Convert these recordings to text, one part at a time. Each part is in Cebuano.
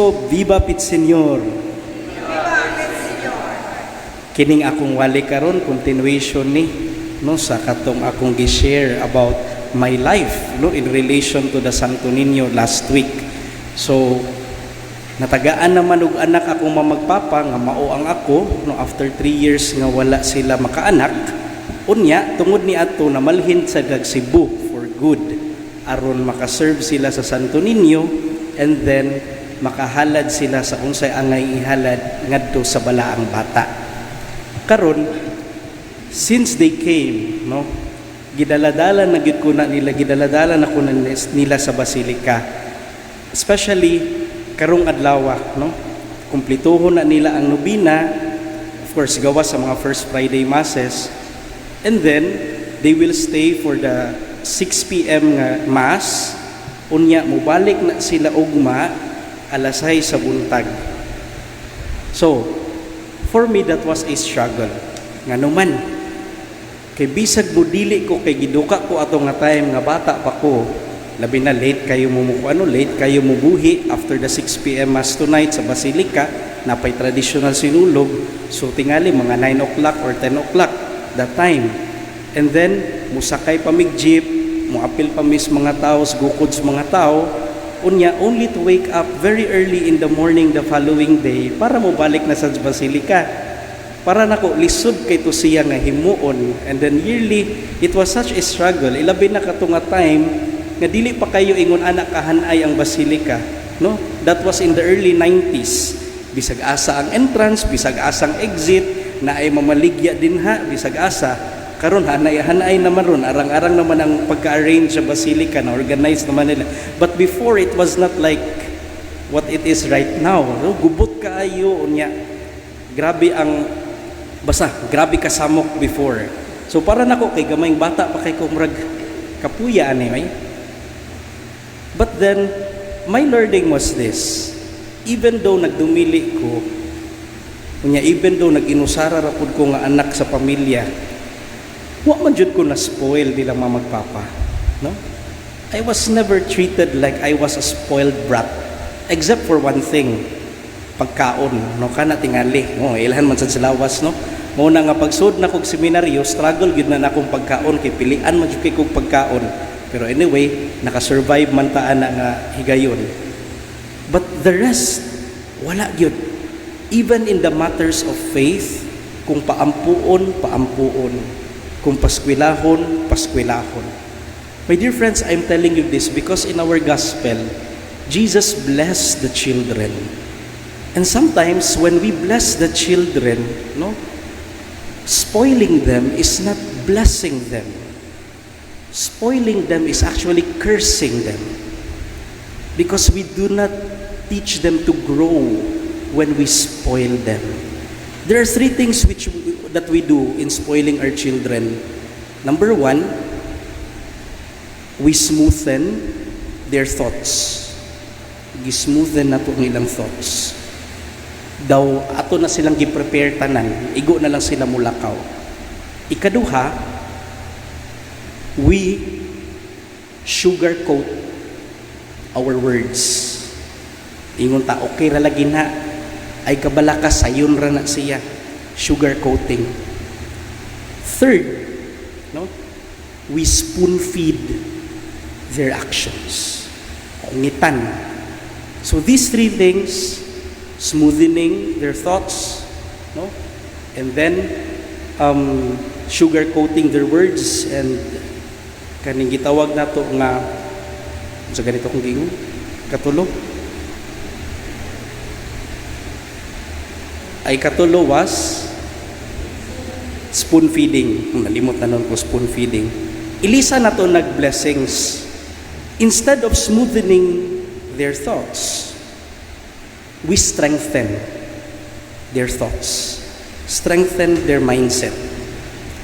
Francisco, Viva pit Señor. Viva el Señor. Kining akong wali karon, continuation ni, no, sa katong akong gi-share about my life, no, in relation to the Santo Niño last week. So natagaan naman og anak akong mamagpapa nga mao ang ako, no, after 3 years nga wala sila makaanak. Unya tungod ni ato, namalhin sa dag Cebu for good aron makaserve sila sa Santo Niño and then makahalad sila sa unsay angay ihalad ngadto sa Balaang Bata. Karon, since they came, no, gidaladala na gyud ko na nila, gidaladala na ko na nila sa basilika, especially karong adlaw, no, kumplituhon na nila ang nobina, of course gawas sa mga first Friday masses, and then they will stay for the 6 p.m. nga mass. Unya mobalik na sila ugma alas 6 sa buntag. So for me, that was a struggle. Ngano man kay bisag mo dili ko, kay giduka ko ato nga time nga bata pa ko, labi na late kayo mo ano, late kayo mubuhi after the 6 p.m. mass tonight sa Basilica, napay traditional sinulog, so tingali mga 9 o'clock or 10 o'clock that time. And then musakay pa mig jeep, moapil pa mis mga tao, gukod sa mga tao, unya only to wake up very early in the morning the following day para mobalik na sa Basilica. Para nako, lisod kay to siya nga himuon. And then yearly it was such a struggle, ilabi na kato nga time nga dili pa kayo ingon ana kahanay ang basilica, no? That was in the early 90s. Bisag asa ang entrance, bisag asang exit, na ay mamaligya dinha, bisag asa. Karon hanay-hanay naman ron, arang-arang naman ang pagka-arrange sa basilica na organize naman nila. But before, it was not like what it is right now, no? Gubot kaayo, unya grabe ang basta grabe kasamok before. So para nako, kay gamayng bata pa kay ko, murag kapuya ani ay. But then my learning was this: even though nagdumili ko, unya even though nag-inusara ra pud ko nga anak sa pamilya, wa man jud ko na spoil nilang mamagpapa, no? I was never treated like I was a spoiled brat, except for one thing, pagkaon, no? Kana tingali, no, ilhan man sad sa lawas, no? Mao na nga pagsud na kog seminaryo, struggle gyud na nakong pagkaon kay pilian man jud kay kog pagkaon. Pero anyway, naka-survive man ta ana nga higayon. But the rest, wala gyud. Even in the matters of faith, kung paampuon, paampuon. Kung paskwilahon, paskwilahon. My dear friends, I'm telling you this because in our gospel, Jesus blessed the children. And sometimes when we bless the children, no, spoiling them is not blessing them. Spoiling them is actually cursing them. Because we do not teach them to grow when we spoil them. There are three things that we do in spoiling our children. Number one, we smoothen their thoughts. Gi-smoothen nato ang ilang thoughts. Daw ato na silang gi-prepare tanan, igo na lang sila mulakaw. Ikaduha, we sugarcoat our words. Ingon ta, "Okay ra lagi na. Ay kabala ka, sayon ra na siya." Sugar coating. Third, no? We spoon feed their actions. Ungitan. So these three things, smoothening their thoughts, no? And then sugar coating their words and kaning gitawag nato nga sa ganito kong giingon katulo ay katulo was spoon feeding. Nalimot na nun ko, spoon feeding. Ilisa na to nag-blessings. Instead of smoothening their thoughts, we strengthen their thoughts. Strengthen their mindset.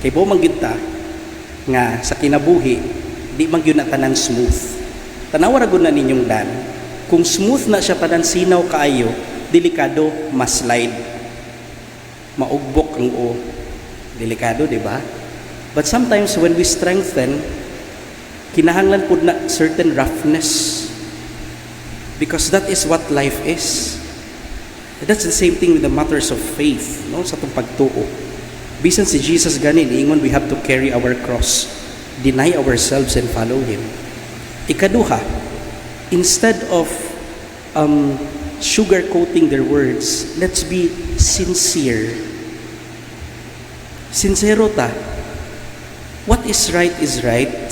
Kay bo man gyud ta nga sa kinabuhi, di man gyud na tanan smooth. Tanawa ra gud na ninyong dan. Kung smooth na siya tanan, sinaw kaayo, delikado ma-slide. Maugbok ang o. Delikado, di ba? But sometimes when we strengthen, kinahanglan pud na certain roughness. Because that is what life is. That's the same thing with the matters of faith, no, sa atong pagtuo. Bisan si Jesus gani niingon we have to carry our cross, deny ourselves and follow Him. Ikaduha, instead of sugarcoating their words, let's be sincere. Sincero ta. What is right is right.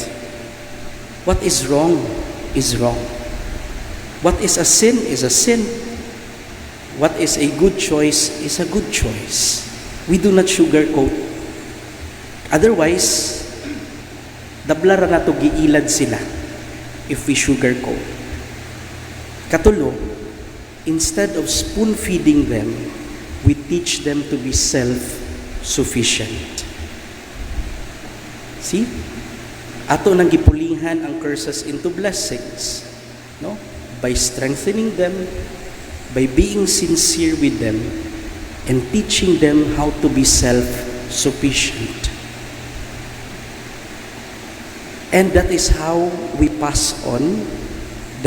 What is wrong is wrong. What is a sin is a sin. What is a good choice is a good choice. We do not sugarcoat. Otherwise, dabla ra nato giilad sila if we sugarcoat. Katulo, instead of spoon feeding them, we teach them to be self-sufficient. See? Ato nang gipulihan ang curses into blessings, no? By strengthening them, by being sincere with them, and teaching them how to be self-sufficient. And that is how we pass on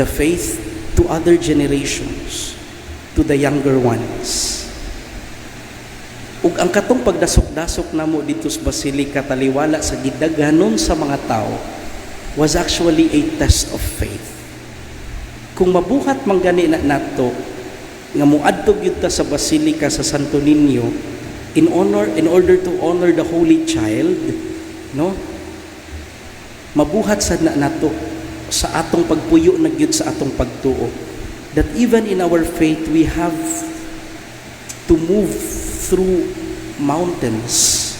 the faith to other generations, to the younger ones. Ug ang katong pagdasok-dasok namo didto sa Basilica taliwala sa gidaghanon sa mga tao was actually a test of faith. Kung mabuhat man gani na nato nga moadto gyud ta sa Basilica sa Santo Niño in order to honor the Holy Child, no? Mabuhat sad na nato sa atong pagpuyo na gyud sa atong pagtuo that even in our faith we have to move through mountains,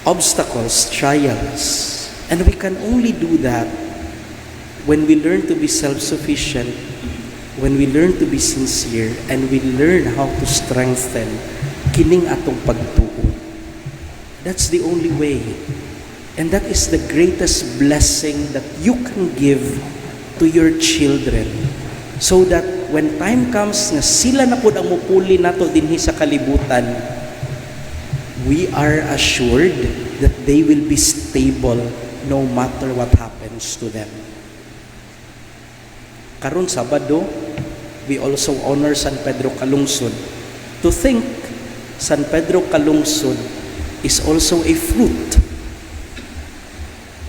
obstacles, trials. And we can only do that when we learn to be self-sufficient, when we learn to be sincere, and we learn how to strengthen kining atong pagtuo. That's the only way. And that is the greatest blessing that you can give to your children. So that when time comes nga sila na pud ang mupuli nato dinhi sa kalibutan, we are assured that they will be stable no matter what happens to them. Karon Sabado, we also honor San Pedro Calungsod. To think San Pedro Calungsod is also a fruit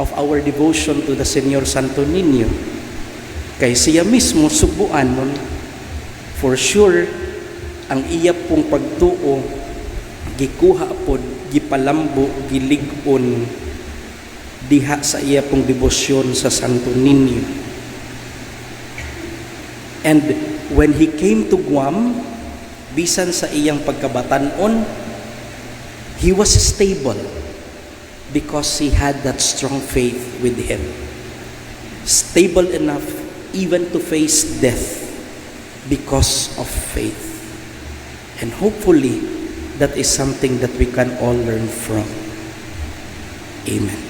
of our devotion to the Señor Santo Niño. Kay siya mismo subuan nun, for sure, ang iya pong pagtuo, gikuha pod, gipalambo, gilig-on diha sa iya pong debosyon sa Santo Niño. And when he came to Guam, bisan sa iyang pagkabatanon, he was stable because he had that strong faith with him. Stable enough even to face death because of faith. And hopefully, that is something that we can all learn from. Amen.